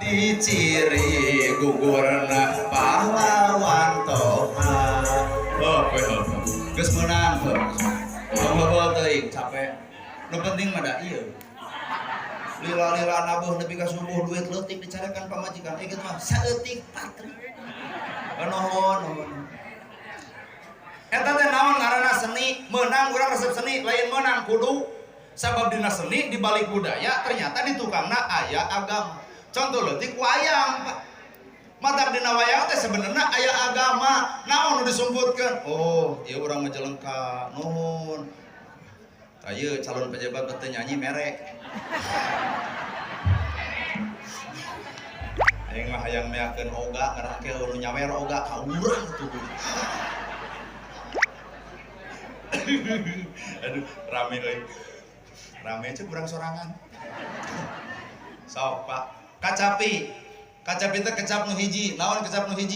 Ciri gugurna pahlawan Toha. Oh, we oh. Geus meunang heuh. Tong heubeul teuing capek. Nu penting mah da ieu. Lila-lila nabuh nepi ka subuh duit leutik dicarekan pamajikan. Eh kitu mah saeutik patri. Nuhun nuhun. Eta teh naon ngaranna seni, meunang urang resep seni, lain meunang kudu. Sabab dina seni di balik budaya ternyata di tukangna aya agama. Contoh leutik wayang, Pak. Matak dina wayang teh sebenarnya aya agama. Naon nu disumputkeun? Oh, ieu urang Majalengka. Nuhun. Tah ieu calon pejabat teh nyanyi merek. Aing mah hayang meakeun oga, ngarah ke nu nyawer oga ka urang tuh. Aduh, rame euy. Rame aja kurang sorangan. Sok, Pak. Kacapi. Kacapi teh kecap nu hiji. Naon kecap nu hiji?